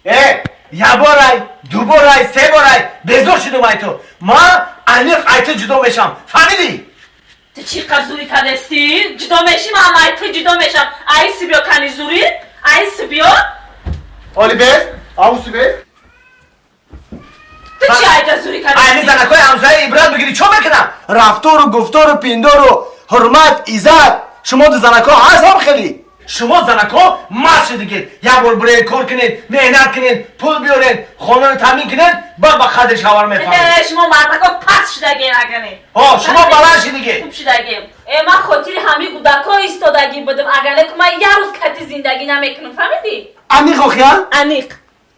Я борай, ду борай, се борай, безор шудум ай ту. Ман аниқ ай ту ҷудо мешам. Фаҳмидӣ? Ту чӣ қадр зурӣ кардастӣ? Ҷудо мешӣ, ман ай ту ҷудо мешам. Айси биё кани зурӣ, айси биё. Оли бес, ауси бес. Ту чӣ айҷа зурӣ кардастӣ? Айни занакҳои ҳамсоя ибрат бигирӣ, чо мекунам? Рафтору, гуфтору, пиндору, ҳурмат, иззат. Шумо ду занакҳо ҳаст ҳам хеле. Шумо занакҳо маст шудагед. Як бор биред кор кунед, меҳнат кунед, пул биёред, хонаро таъмин кунед, баъд ба қадри шавҳар мефаҳмед. Шумо мардакҳо паст шудагем агане. Шумо баланд шудагед. Хуб шудагем. Ман хотири ҳамин кӯдакҳо истодагӣ будам. Агар не ку ман як рӯз кати зиндагӣ намекунам, фаҳмидӣ? Аниқ охия? Аниқ.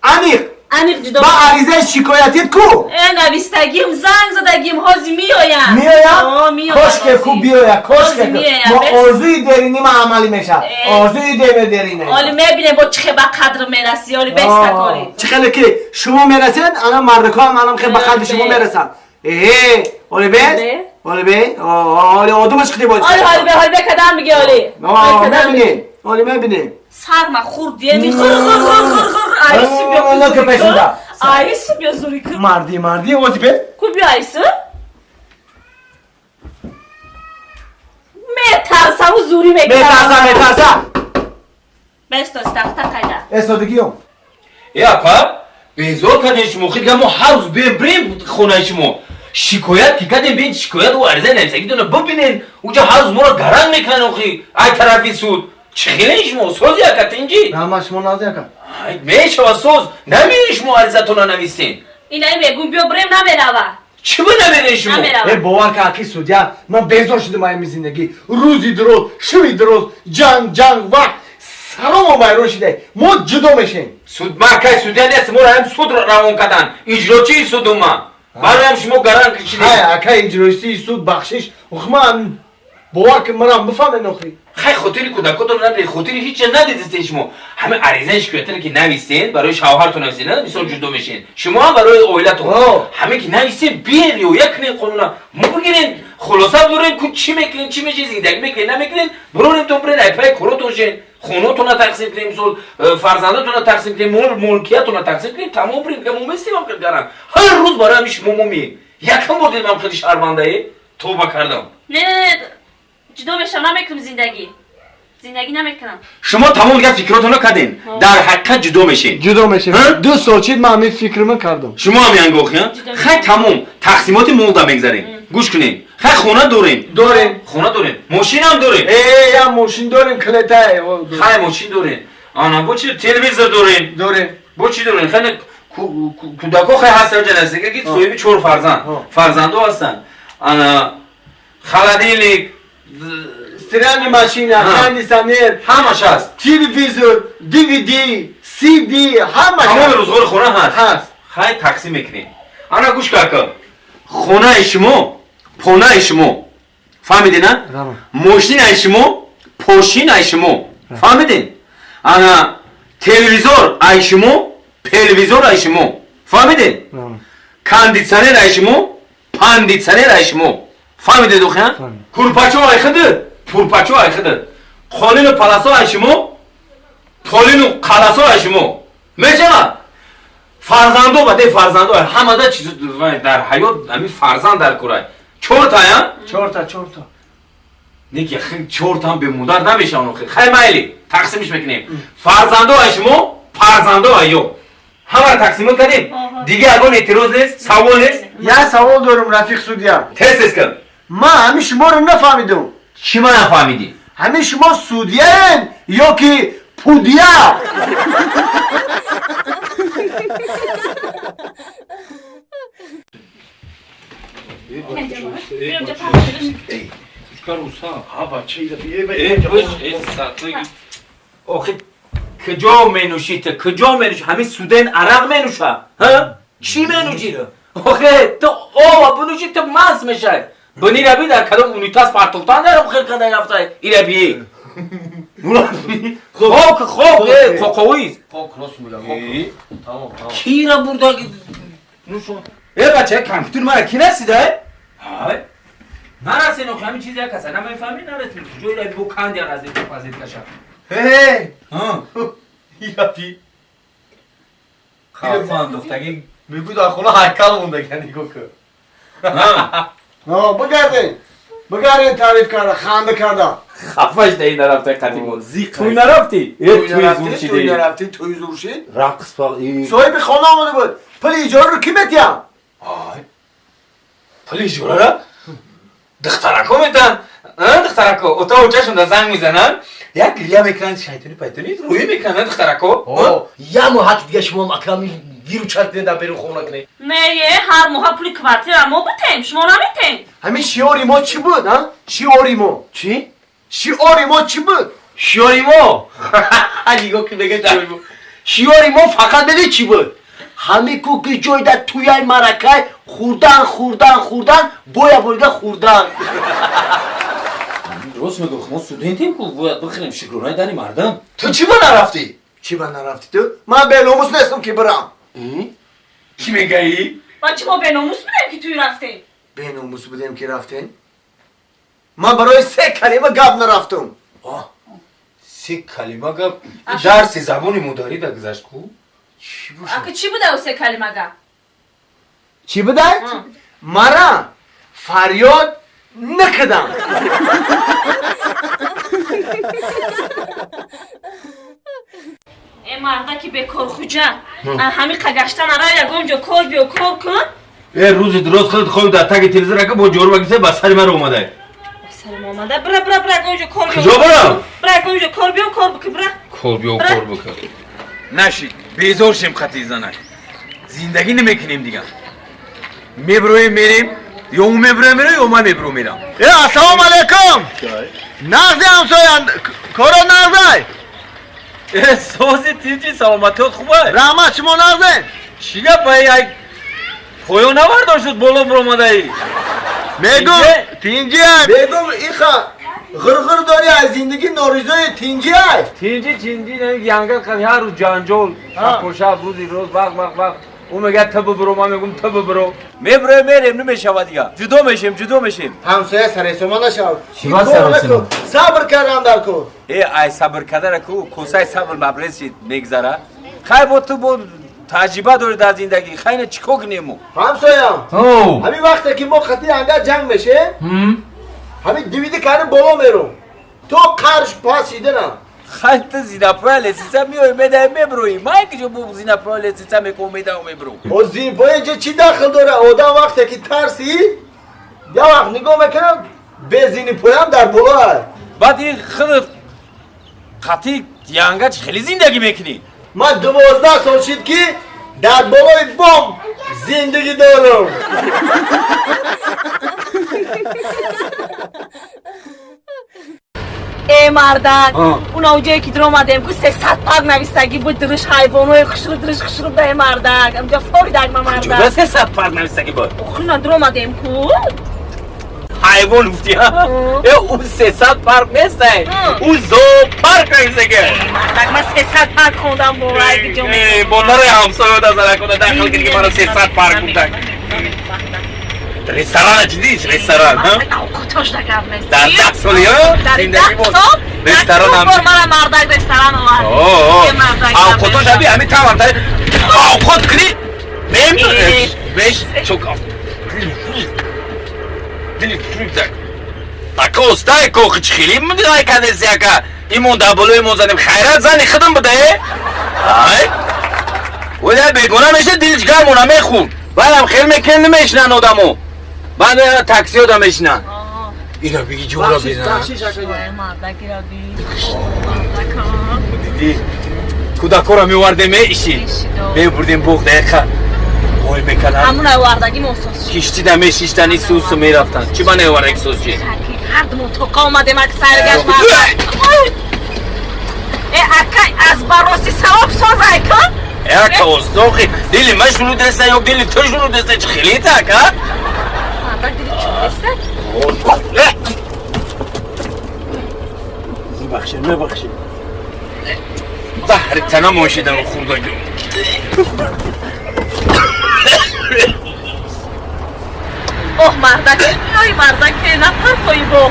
Аниқ. Аниқ ҷудо. Ба аризаи шикоятит ку? Навистагим, занг задагим, ҳози меоям. Меоям? Меоям. Кошке ку биёя, кошке ку. Мо орзуи дерини ма амалӣ мешавад. Орзуи дерини. Оли мебинем бо чӣ хел ба қадр мерасӣ, оли бестакорӣ. Чӣ хеле ки шумо мерасед, ана мардакҳо ҳам анам хел ба қадри шумо мерасанд. Оли бес? Оли бе? Оли одумаш қити боз. Оли оли бе, оли бе кадам миги оли. Мебинем. Оли мебинем. Сарма хурд еми хур хур хур хур хур айси биё. Айси биё зури ку. Марди, марди, ози бе? Ку биё айси? Метарсам зури мекунам. Метарса, метарса. Бесто стахта қайда. Эстодигиём. Апа, безор кардем шумо, хел мо ҳар рӯз бирем хонаи шумо. Шикоят ки кардем, бин шикоят ӯ аризаи нависагитона бибинен. Уҷа ҳар рӯз моро гаранг мекунанд охи. Ай тарафи суд. Чӣ хеле шумо соз яка тинҷи? На, шумо наз яка. Ай мешава соз. Намерин шумо аризатона нависен. Инаи мегум биё бирем намерава. Чӣ ба намерин шумо? Бовар ка аки судя, ман безор шудам ай зиндагӣ. Рӯзи дуроз, шуби дуроз, ҷанг, ҷанг, вақт. Салому вайрон шудай. Мо ҷудо мешем. Суд ма кай судя нест, моро ҳам суд равон кардан. Иҷрочии суду ма. Бароям шумо гаранг кишидед. Ҳай, акай иҷрочии суд бахшиш. Ман бовар ки манам бифаҳмед охи. Хай хотири кӯдакотон надидед, хотири ҳеч чиз надидистед шумо. Ҳама аризаи шикоятро ки нависед, барои шавҳартон нависед, на мисол ҷудо мешед. Шумо ҳам барои оилатон. Ҳама ки нависед, биед риоя кунед қонуна. Мо бигирем, хулоса бурем, ку чӣ мекунед, чӣ мешед, зиндагӣ мекунед, намекунед, бурорем то биред, айпай коротон шед. Хонатонро тақсим кунем, мисол фарзандатонро тақсим кунем, мулкиятонро тақсим кунем, тамом бирем, мо местем ҳам гаранг. Ҳар рӯз барои ҳамин шумо мо меем. Якам бор дидам хеле шармандаe, тавба кардам. Не, не, ҷудо мешам, намекунам зиндагӣ. Зиндагӣ намекунам. Шумо тамом дигар фикротонро кардем. Дар ҳақиқат ҷудо мешем. Ҷудо мешем. 2 сол чид ман ҳамин фикрма кардам. Шумо ҳам янгохи, хай тамом тақсимоти молда мегзарем. Гӯш кунем. Хай хона дорем. Дорем. Хона дорем. Мошин ҳам дорем. Я мошин дорем, клета. Хай мошин дорем. Ана бо чи телевизор дорем. Дорем. Бо чи дорем? Хай кӯдакҳо хай ҳастанд ҷанасига ки соҳиби 4 фарзанд. Фарзандо ҳастанд. Ана холодильник, стиральная машина, кондиционер, ҳамаш ҳаст. Телевизор, DVD, CD, ҳамаш. Тамоми рӯзғори хона ҳаст. Ҳаст. Хай тақсим мекунем. Ана гӯш ка, хонаи шумо, понаи шумо. Фаҳмидед, на? Мошинаи шумо, пошинаи шумо. Фаҳмидед? Ана телевизор ай шумо, телевизор ай шумо. Фаҳмидед? Кондиционер ай шумо, пандиционер ай шумо. Фаҳмидед охи, курпачо ай худат, пурпачо ай худат. Қолину паласо ай шумо, толину қаласо ай шумо. Мешавад? Фарзандо ба де фарзандо ҳамада чиз дар ҳаёт ҳамин фарзанд дар курай. 4 та, я? 4 та, 4 та. Неки 4 та бемудар намешаванд охи. Хай майли, тақсимиш мекунем. Фарзандо ай шумо, фарзандо ай ё. Ҳамаро тақсимот кардем. Дига ягон эътироз нест, савол нест? Я савол дорам, рафиқ судья. Тез тез кун. Ман ҳамин шуморо нафаҳмидам. Чӣ ман нафаҳмидӣ? Ҳамин шумо судьяен ё ки пудия? Охи куҷо менӯшӣ ту? Куҷо менӯшӣ? Ҳамин суден арақ менӯша? Чӣ менӯшӣ? Охе ту ова бинӯшӣ ту маст мешавӣ. Бини раби дар кадом унитаз партофтан дарам хел кадай рафтай. Ира би. Хок, хок, қоқовиз. Хок рост мегӯям. Тамом, тамом. Кира бурда? Нӯшон. Бача, компютер мара ки расида? Ҳай. Нарасен охи ҳамин чиз як каса намефаҳмӣ, нарасен. Куҷо ира бу кандия разет пазет каша. Ҳей! Ҳа. Ира би. Хафан духтаги мегӯ дар хона ҳайкал мондаги нигоҳ кун. Бигарден. Бигарден таъриф карда, ханда карда. Хафаш даи нарафта қадимо. Туй нарафтӣ? Туй нарафтӣ, туй зур шид. Рақс соҳиби хона омада буд. Пули иҷораро кӣ метиҳам? Пули иҷораро? Духтарако метиҳанд. Духтарако ота очашонда занг мезананд. Як гиря мекунанд, шайтони пайтони рӯй мекунанд духтарако. Я моҳ дига шумо акрами гиру чарх кунед дар берун хона кунед. Не, ҳар моҳ пули квартира мо битем, шумо наметем. Ҳамин шиори мо чӣ буд, а? Шиори мо. Чӣ? Шиори мо чӣ буд? Шиори мо? Нигоҳ кун мега шиори мо. Шиори мо фақат медонӣ чӣ буд? Ҳамин ку ки ҷойда туяй маракай хӯрдан, хӯрдан, хӯрдан, боя борига хӯрдан. Рост мегӯ, мо студентем ку, бояд бихӯрем шукронаи дани мардам. Ту чӣ ба нарафтӣ? Чӣ ба нарафтӣ ту? Ман беномус нестам ки бирам. Кӣ мегаӣ? Ба чӣ мо беномус будем ки туй рафтем? Беномус будем ки рафтем? Ман барои се калима гап нарафтам. Се калима гап? Дарси забони модарӣ да гузашт ку? Ака чӣ буда ӯ се калима гап? Чӣ буда? Мара фарёд накардам. Э мардаки бекорхуҷа, ҳамин қагаштан ара ягон ҷо кор биё кор кун. Э рӯзи дуроз худат хоб дар таги телевизор ака бо ҷору багиса ба сари ман омадай. Ба сари ман омада? Бира, бира, бира ягон ҷо кор биё. Куҷо барам? Бира ягон ҷо кор биё кор бикун, бира. Кор биё кор бикун. Нашид, безор шем хати занак. Зиндагӣ намекунем дигар. Меброем мерем, ё ӯ меброем мерем, ё ман мебром мерам. Э, ассалому алайкум. Нағзи ҳамсоя, коро нағзай. Э, сози тинҷи саломатиёт хубай. Раҳмат, шумо нағзен? Чӣ гап ай, ай поё навардошт боло биромадаӣ? Мегум, тинҷи ай. Мегум, иха ғирғир дорӣ аз зиндагӣ норизои тинҷи ай. Тинҷи, чинҷи, янга қад ҳар рӯз ҷанҷол, шаб шаб, рӯзи рӯз, вақт вақт вақт. Ӯ мегӯяд ту бибро, ман мегӯм ту бибро. Меброем мерем, намешавад дигар. Ҷудо мешем, ҷудо мешем. Ҳамсоя саресома нашав. Чӣ саресома? Сабр кардан дар ку. Э, ай сабр кардара ку, косаи сабр лабрез шид мегзара. Хай бо ту бо таҷриба дорӣ дар зиндагӣ, хай на чӣ кор кунем мо? Ҳамсоям, ҳамин вақте ки мо хати ангар ҷанг мешем, ҳамин дивиди карим боло мерум. То қарш пас шиданам. Хай ту зинапоя лесица меои медаи меброӣ. Ман киҷо бо зинапоя лесица мекунам медао мебром. О зинапоя инҷа чӣ дахл дора? Одам вақте ки тарсӣ, я вақт нигоҳ мекунам, бе зинапоям дар боло аст. Баъд ин худат қатъи янга хеле зиндагӣ мекунӣ. Ман 12 сол шид ки дар болои бом зиндагӣ дорам. Э мардак, уна уҷое ки диромадем ку 300 парк навистагӣ буд, дуриш ҳайвонои хушрӯ, дуриш хушрӯ да э мардак. Амҷа форидаг ма мардак. Куҷо 300 парк навистагӣ буд? Охина диромадем ку. Ҳайвон гуфтӣ, ҳа? Э, ӯ 300 парк нестай. Ӯ зоопарк навистагӣ. Мардак, ман 300 парк хондам бо рай ҷо. Э, бо нарои ҳамсоя да заракода дахл кунӣ ки маро 300 парк гуфтак. Ресторан чӣ дидиш? Ресторан, ҳа? Авқотош да гап нест. Дар 10 соли, ҳа? Зиндагӣ буд. Ресторан ҳам. Бор мара мардак ресторан овард. Авқотош аби ҳамин тамам та авқот кунӣ. Мем беш чок. Дили фрукта. Ака устай ко хили мудай кадеси ака. Имон дар болои мо занем хайрат зани худам буда э? Ай. Вале бегона меша дилш гармона мехӯрд. Баъдам хел мекунем намешинанд одамо. Баъд таксиҳо да мешинанд. Ина биги ҷора бизан. Дидӣ кӯдакҳоро меовардем иши. Мебурдем боғ дақиқа. Ой мекарданд. Ҳамун овардагӣ мо соз шид. Киштида мешиштани сусу мерафтанд. Чӣ ба наовардаги соз шид? Ҳар думо тоқа омадем ак сайргашт мардак. Э ака аз бароси савоб созай кун. Ака устохи дили ман шурӯъ деста ё дили ту шурӯъ деста чӣ хеле так, а? Мардак дили чӯ деста? Мебахшед, мебахшед. Заҳри тана мошидан хӯрдагӣ. Оҳ мардак, ой мардак, нафар қои бо.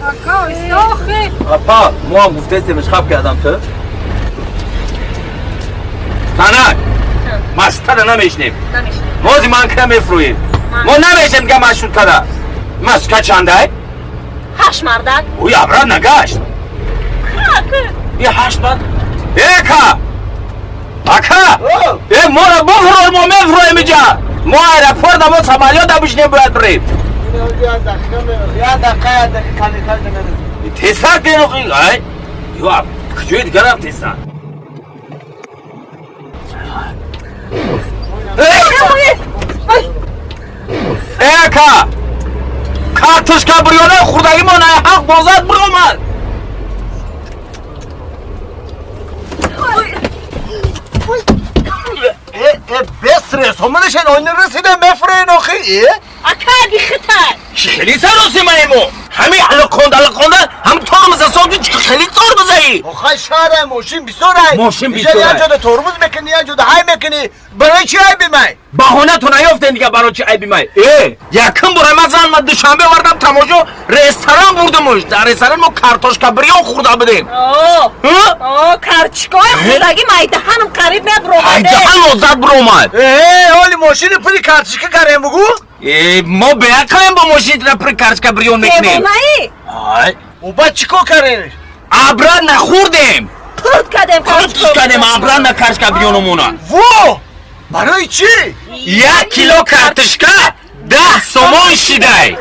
Ака, истохи. Апа, мо ҳам гуфтаистемш хаб кардам ту. Танак. Машрутада намешнем. Намешнем. Мози ман кра мефрӯем. Мо намешнем дига машруткада. Машрутка чандай? 8 мардак. Ӯй абрат нагашт. Ака. И 8 мард. Эка! Ака! Э, мора бифрӯй, мо мефрӯем иҷа. Мо аэропорт мо самолёт бишнем бояд бирем. Я дақиқа, я дақиқа, калитар намерасад. Тезтар кунед охи. Ай. Ё, куҷои дигар рафтесан? Эка! Картошка бирёна хӯрдагӣ мо на ҳақ бозад биромад. Бес ресомадашен ойна расида мефурен охи. Ака, бихитай. Чӣ хеле саросимаи мо? Ҳамин алақонда алақонда ҳам тормоза соди чӣ хеле тормозаи? Охай шаҳра мошин бисёрай. Мошин бисёрай. Як ҷода тормоз мекунӣ, як ҷода ҳай мекунӣ. Барои чӣ айби май? Баҳона ту наёфтен дига барои чӣ айби май? Э, якум бора ман зан ма Душанбе овардам тамошо ресторан бурдамуш. Дар ресторан мо картошка бирён хӯрда будем. О, карчикои хӯрдагӣ майдаҳанам қариб мебуромад. Майдаҳан озад буромад. Э, ҳоли мошини пули картошка карем бугу? Э, мо беақлем бо мошинитра пули картошка бирён мекунем. Девонаи? Ай. Оба чӣ кор карем? Абрат нахӯрдем. Қурт кардем картошка. Қурт кардем абрат на картошка бирёнумона. Во! Барои чӣ? 1 кило картошка 10 сомон шидай.